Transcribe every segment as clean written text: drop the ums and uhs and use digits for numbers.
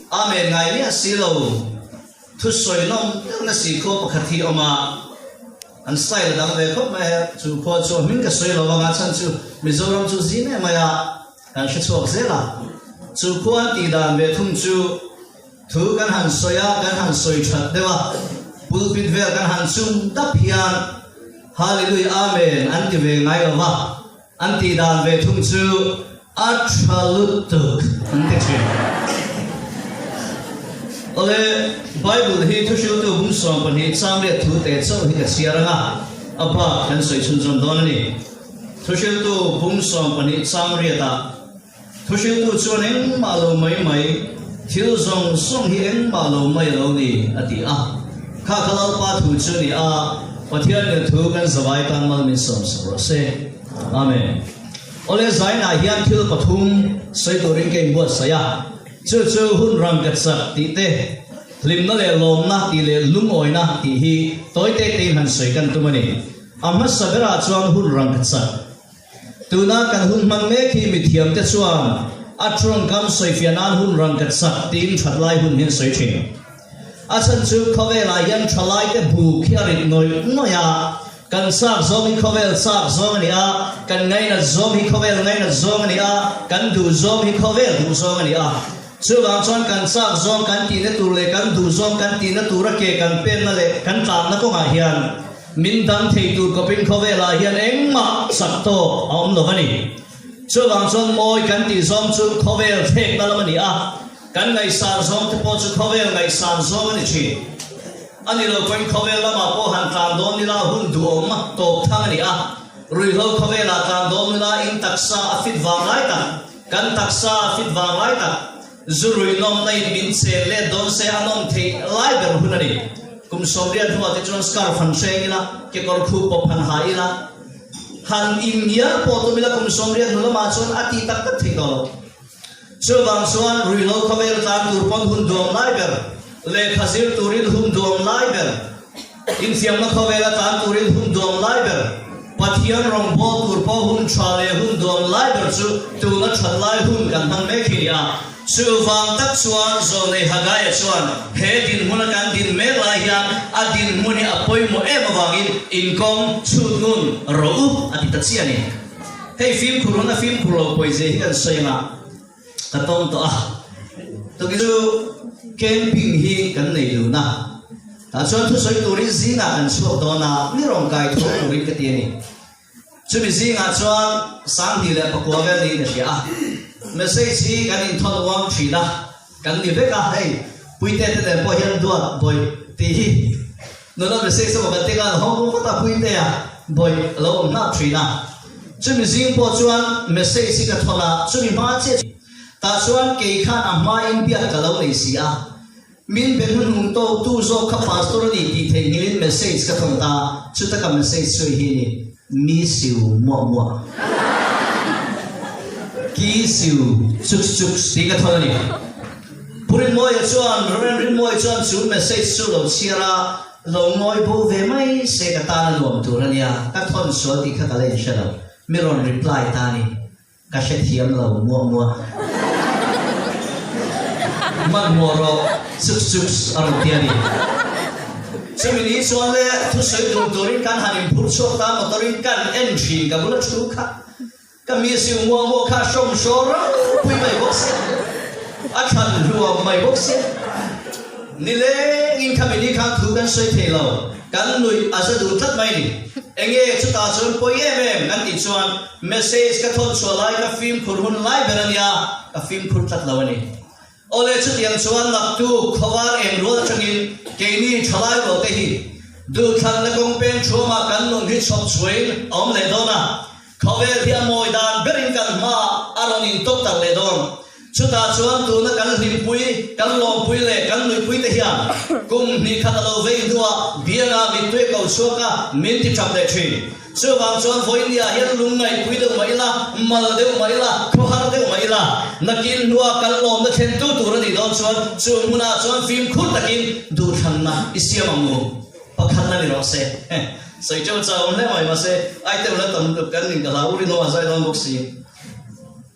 Amen ngai miah si lo thusawi nawm deuh na si khaw pakhat hi awm a, an style a dang ve khawp mai a, chu khua chu a hming ka sawi lo anga chhan chu Mizoram chu zim em mai a, kan hre chhuak zel a, chu khua an tih dan ve thung chu Thu kan han sawi a, kan han sawi that deuh a, pulpit vel kan han chum dap hian Hallelujah Amen an ti ve ngai lo va, an tih dan ve thung chu a tha lutuk an ti thin. Awle, Bible hi thuhriltu bung 12 chang riat thu te chauh hi ka chhiar ang a, a bak kan sawi chhunzawm dawn a ni. Thuhriltu bung 12 chang riatah. Thuhriltu chuan engmah lo mai mai, thil zawng zawng hi engmah lo mai a lo ni, a ti a. Kha kha Lalpa thu chu a ni a, Pathian leh thu kan zavai tan mal min sawm sak rawh se. Amen. Awle zainah hian thil pathum sawi turin ka inbuatsaih a, chu chu hun rangkat sak tih te, hlimna leh lawmna tih leh lungawina tih hi tawi te tein han sawi kan tum a ni. A hmasa berah chuan hun rangkat sak. Tuna kan hun hman mek hi mithiamte chuan a tawngkam sawifiah nan hun rangkat sak tiin thatlai hun hi an sawi thin. A chhan chu khawvelah hian thalaite buk hi a rit ngawih ngawih a, kan chak zawng hi khawvel chak zawng a ni a, kan ngainat zawng hi khawvel ngainat zawng a ni a, kan duh zawng hi khawvel duh zawng a ni a. Chuvang chuan kan chak zawng kan tihna tur leh kan duh zawng kan tihna tura ke kan penna leh kan tlanna kawngah hian Min dang thei tur kawpin khawvelah hian engmah sak tawk a awm lo a ni. Chuvang chuan mawi kan tih zawng chu khawvel thlekna lam a ni a, kan ngaihsan zawng te pawh chu khawvel ngaihsan zawng a ni thin. A ni lo pawhin khawvel lamah pawh han tlan dawn ila hun duhawm tawp thang a ni a, ruihhlo khawvelah tlan dawn ila in taksa a fit vang lai tak, kan taksa a fit vang lai tak, Zu rui nawmna in min chen let dawn se a nawm theih lai ber hun a ni. Kum 80 hnuah te chuan scarf han hreng ila, kekawr khup pawp han ha ila, han in ngial pawh tum ila kum 80 hnu lamah chuan a tih tak tak theih tawh lo. Chuvang chuan ruihhlo khawvel tlan tur pawn hun duam lai ber, lehkha zir turin hun duam lai ber, Infiamna khawvela tlan turin hun duam lai ber, Pathian rawngbâwl tur pawh hun tha leh hun duam lai ber chu tuna that lai hun kan hmang mek hi ni a. Chuvang tak chuan Zawlnei Hagaia chuan he dinhmuna kan din mek lai hian a dinhmun hi a pawimawh em avangin inkawng chhut ngun rawh u a ti ta chiah a ni. Hei fimkhur hun a fimkhur lo pawizia hi kan sawi anga ka tawng tawh a. Tukin chu camping hi kan nei dun a, tah chuan thusawi turin zingah kan chhuak dawn a, mi rawn kai tho turin ka ti a ni. Chumi zingah chuan 2009 vel niin ka hria a, message hi kan inthawn uang thin a, kan ni vek a, hei Puite te nen pawh hian duat bawih tih hi nuna message emaw kan ti khan hawng vat a Puitea bawih a lo awm hlak thin a. Chumi zing pawh chuan message hi ka thawn a, chumi hma chiah tah chuan kei khan a hmain biak ka lo nei si a. Min be hnuhnung to tu zawk kha pastor a ni tih theihnghilhin message ka thawn ta, chuta ka message sawi hi ni, Miss you muah muah. Kiss you chuk chuk tih ka thawn a ni. Pu Rinmawia chuan, Rev Rinmawia chuan chu message chu lo chhiar a, lo ngawi bo ve mai se ka tan a nuam tur a nia, ka thawn sual tih kha ka la inhre lo, mi rawn reply ta a ni. Ka hrethiam lo muah muah. Hmanhmawh rawh chuk chuk a rawn ti a ni. Chumi ni chuan le thusawi dun turin kan han inphur chhuak ta motor in kan en thin ka bula thu kha ka mi siu muah muah kha hrawm hraw ropui mai bawk sia a thlan hluam mai bawk sia nilengin khami ni khan thu kan sawi thei lo. Kan nuih a za duh tlat mai ni. Enge chutah chuan pawi em em kan tih chuan message ka thawn chhuah lai ka fimkhur hun lai ber a nia, ka fimkhur tlat lo a ni. Awle chutiang chuan naktuk khawvar eng rual atangin keini thalai rual te hi duhthlanna kawng peng thuamah kan nun hi chhawp chhuahin a awm leh dawn a, Khawvel hi a mawi dan berin kan hmaah a rawn intawk tak leh dawn. Chutah chuan tuna kan hlimpui, kan lawmpui leh kan nuihpui te hian kum hnih khat a lo vei hnuah bianga mittui a ko chhuak a, min ti tap leh thin. Chuvang chuan vawinia hian lungngaihpui deuh mah ila, mal deuh mah ila, khawhar deuh mah ila, nakin hnuah kan lawmna thlentu tur a nih dawn chuan chu hmunah chuan fimkhur takin duhthlanna i siam ang u. Pakhatna ni rawh se. Sawi teuh chau hle mai mahse item la tam tuk kan ning ka hlau rin awm a zai dawn bawk si.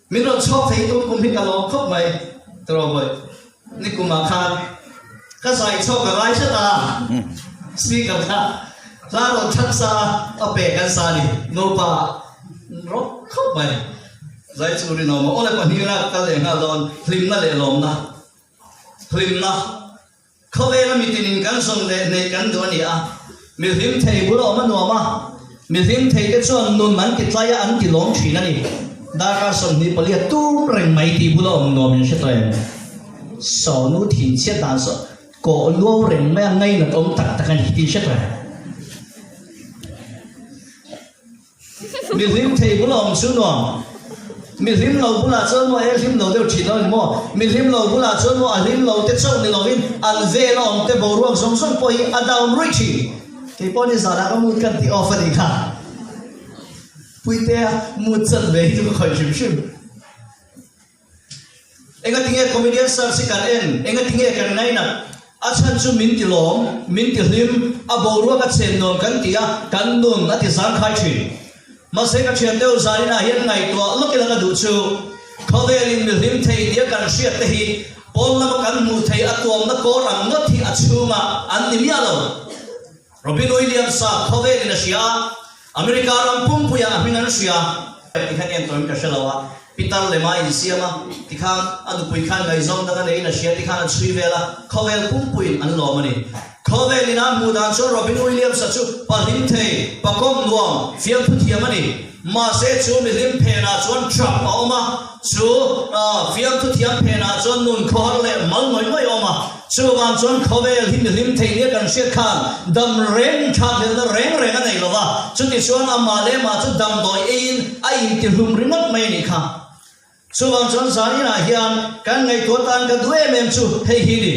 Min rawn chhuak thei tum kum hi ka lawm khawp mai tiraw bawi. Nikum ah khan ka zai chhuak ka ngai hret a speaker kha hla rawn that sa a a pe kan sa ni nupa rawk khawp mai. Zai chu rin awm a awle pahnihna kal leh nghal dawn hlimna leh lawmna hlimna. Khawvela mitinin kan zawn leh neih kan duh a ni a, mi hlim thei bul a awm a nuam a, mi hlim thei te chuan nun an ti tlai a, an ti lawm thin a ni. Darkar 24 a tum reng mai tih bul a awm nuam in hre tawh em? Sawnu thinchhiat dan saw kawh luau reng mai a ngainat awm tak tak a ni tih hre tawh em? Mi hlim thei bula awm chu nuam. Mi hlim lo bulah chuan maw e hlim lo deuh thin lo ni maw? Mi hlim lo bulah chuan maw a hlim lo te chauh ni lovin an vel a awm te boruak zawng zawng pawh hi a down ruih thin. Kei pawh ni zanah ka mood kan ti off a nih kha. Puitea mood chan ve hi chu ka khawih hrim hrim. Engatinge comedian search hi kan en? Engatinge kan ngainat? A chhan chu min ti lawm, min ti hlim, a boruak a chen nuam kan ti a, kan nun a ti zangkhai thin. Mahse ka thian deuh zaninah hian ngaihtuah lawk ila ka duh chu, khawvelin mi hlim thei nia kan hriat te hi pawn lama kan hmuh theih a tuamna kawr ang ngawt hi a chhungah an ni miah lo. Robin Williams-a khawvelin a hria a, America ram pumpuiah a hming an hria. Tikhan en tawhin ka hre lo a, pitar lema a insiam a, tikhan a nupui khan ngaihzawng dang a neiin a hria, tikhan an chhui vel a, khawvel pumpuiin an lawm a ni. Khawvelin a hmuh dan chuan Robin Williams-a chu pa hlim thei, pa kawm nuam, fiamthu thiam a ni. Mahse chu mihlim phenah chuan trap a awm a, chu fiamthu thiam phenah chuan nun khawhar leh mal ngawih ngawih a awm a. Chuvang chuan khawvel hi mihlim thei nia kan hriat khan dam reng thlakhlelhna reng reng a nei lo va, chutichuan amah leh amah chu damdawi eiin a intihlum ringawt mai a nih kha. Chuvang chuan zaninah hian kan ngaihtuah tan ka duh em em chu hei hi ni,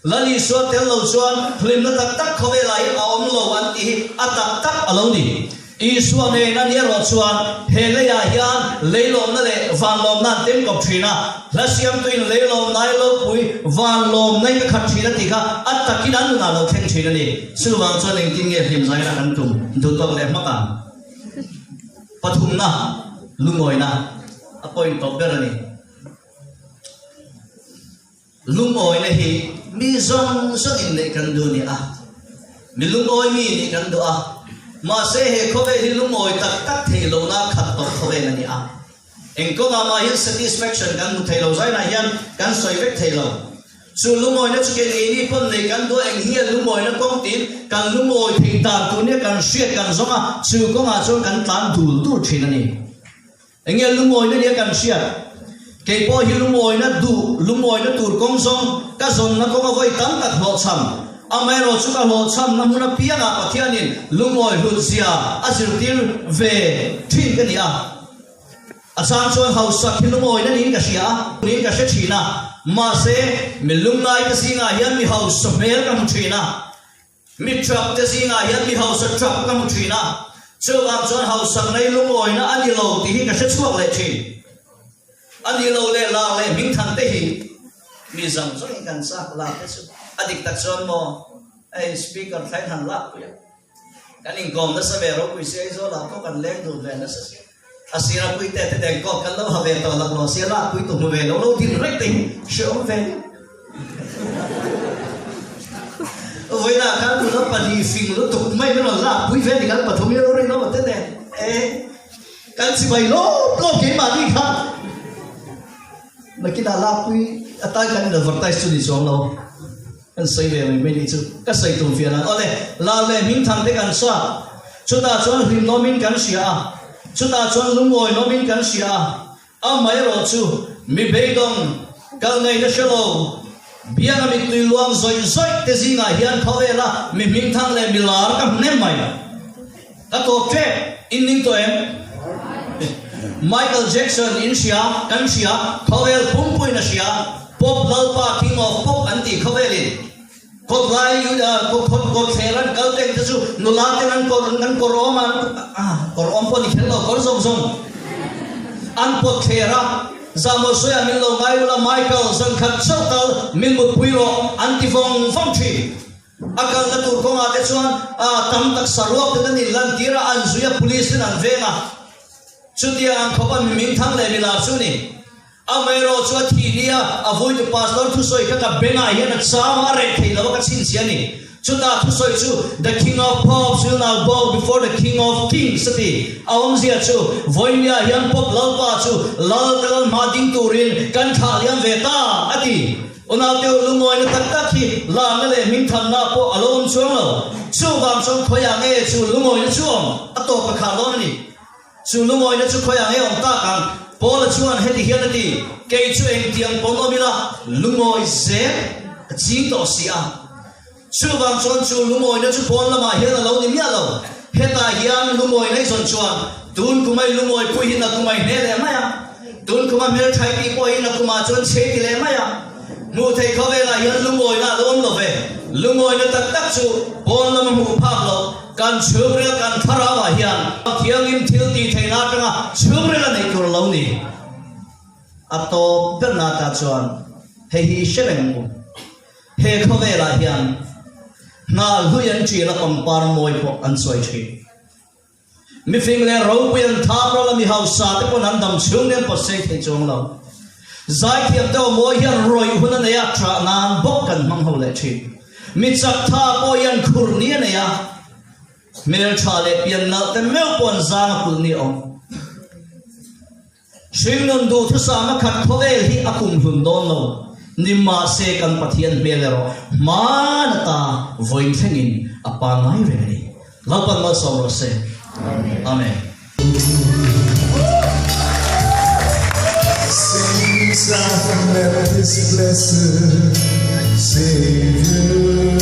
Lal Isua tel lo chuan hlimna tak tak khawvelah hi a awm lo an tih hi a tak tak a lo ni. Isua nen a ni erawh chuan he leiah hian leilawmna leh vanlawmna an tem kawp thin a, hla siamtuin leilawmnai lopui vanlawmnai ka khat thin a tih kha a takin an nunah lo thleng thin a ni. Chuvang chuan engtin nge hlimzaina kan tum duh tawk leh hmak ang? Pathumna, lungawina a point tawp ber a ni. Lungawina hi mi zawng zawng in neih kan duh ni a, mi lungawi mi nih kan duh a, mahse he khawvel hi lungawi tak tak thei lohna khat tawp khawvel a ni a. Eng kawngah mah hian satisfaction kan hmu thei lo, zainah hian kan sawi vek thei lo. Chu lungawina chu kei ngeini pawn nei kan duh a, eng hi a lungawina kawng tiin kan lungawi theih dan tur nia kan hriat kan zawng a, chu kawngah chuan kan tlan dul dul thin a ni. Eng nge lungawina nia kan hriat? Kei pawh hi lungawina duh, lungawina tur kawng zawng ka zawnna kawnga vawi tam tak hlawhchham. Amaherawh chu ka hlawhchhamna hmun apiangah Pathianin lungawi hlut zia a zirtir ve thin ka ni a. A chang chuan hausak hi lungawina niin ka hria a, niin ka hre thin a. Mahse, mi lungngai te zingah hian mi hausa hmel ka hmu thin a. Mi trap te zingah hian mi hausa trap ka hmu thin a, chuvang chuan hausak nei lungawina a ni lo tih hi ka hre chhuak leh thin. A ni lo leh lar leh hmingthan te hi mi zawng zawngin kan chak lak te chu a dik tak chuan maw hei speaker thlain han lak pui a, kan inkawm nasa ve ropui si Aizawl ah pawh kan leng dun ve nasa si. A sira pui te te deng kawt kan lo ha ve tawh lak lo sia lak pui tu hmu ve lo lo din reng te hi hreawm ve nia. Vawiinah khan nula pahnih fing lutuk mai min rawn lak pui ve ni kan pathum hi a lo rin awm te nen e kan chibai lawp lawp keimahni kha nakinah lak pui atan kan in advertise chu ni chuang lo. Kan sawi ve mai mai nih chu ka sawi tum fiah nan. Awle, lal leh hmingthang te kan sa. Chutah chuan hlim nawmin kan hria a, chutah chuan lungawi nawmin kan hria a. Amaherawh chu mi beidawng, kal ngaihna hre lo, bianga mittui luang zawih zawih te zingah hian khawvela mi hmingthang leh mi lar ka hmu nem mai. Ka tawp ṭep, in ning tawh em? Michael Jackson in hria, kan hria, khawvel pumpuiin a hria, Pop Lalpa King of Pop an tih khawvelin kawt lai kawt thler an kal teng te chu nula ten an kawr an kawr awm a, kawr awm pawh ni kher lo, kawr zawng zawng an pawt thler a, Zahmawh sawiah min lo ngai ula Michael zan khat chauh tal min mutpui rawh an ti vawng vawng ṭhin. A kalna tur kawngah te chuan tam tak saruak ten an inlantir a, an zui a, police ten an veng a. Chutiang ang khawpa mi mingthang leh milar chu ni. Amaherawh chu a thih nia a vuitu pastor thusawi kha ka bengah hian a cham a, a reh thei lo a, ka chhinchhiah a ni. Chutah thusawi chu The King of Pops will now bow before the King of Kings a ti. A awmzia chu vawinia hian Pop Lalpa chu Lal te lal hma ding turin kan thlah liam ve ta a ti. Unaute u lungawina tak tak hi larna leh hmingthanna pawh a lo awm chuang lo. Chuvang chuan khawiah nge chu lungawina chu awm? A tawp a khar dawn a ni. Chu lungawina chu khawiah nge awm tak ang? Paula chuan heti hian a ti, Kei chu engtiang pawn awm ila, lungawi zel ka ching tawh si a. Chuvang chuan chu lungawina chu pawn lamah hian a lo ni miah lo. Hetah hian lungawina i zawn chuan tun kumai lungawi pui hi na kumai hne leh mai a, tun kuma hmelthai tih pawh hi na kumah chuan chhe ti leh mai a. Hmuh theih khawvelah hian lungawina a lo awm lo ve. Lungawina tak tak chu pawn lama hmuh phak loh kan chhungril kan thlarauah hian thianghlim thil tih theihna atanga chhungril a neih tur a lo ni. A tawp berna ta chuan hei hi i hre reng ang u. He khawvelah hian hna hlui an ṭial a pangpar mawi pawh an sawi ṭhin. Mifing leh ropui an tham ral a mi hausa te pawn an dam chhung nen pawh sei thei chuang lo. Zaithiam te aw mawi hian rawih hun a nei a, ṭah nan bawk kan hmang ho leh ṭhin. Mi chak tha pawh hian khur ni a nei a, hmelṭha leh pian nalh te meuh pawh an zang a kulh ni a awm. Hringnun duhthusam a khat khawvel hi a kumhlun dawn lo ni mahse kan Pathian hmel erawh hman ata vawiin thlengin a pangngai reng a ni. Lalpan malsawm rawh se. Amen. Since I met this blessed Savior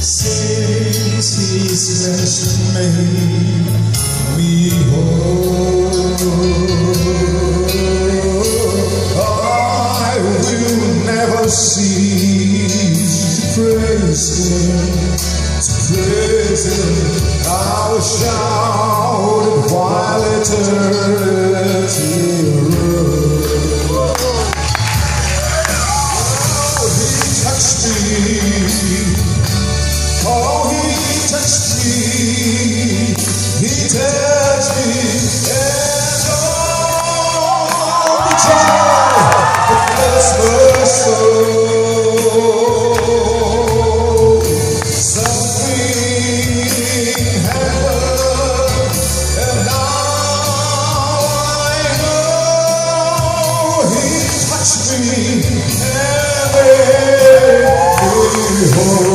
Since he's cleansed me me whole I will never cease to praise him To praise him I will shout it while eternity rolls Oh he touched me Oh he touched me He. me heaven.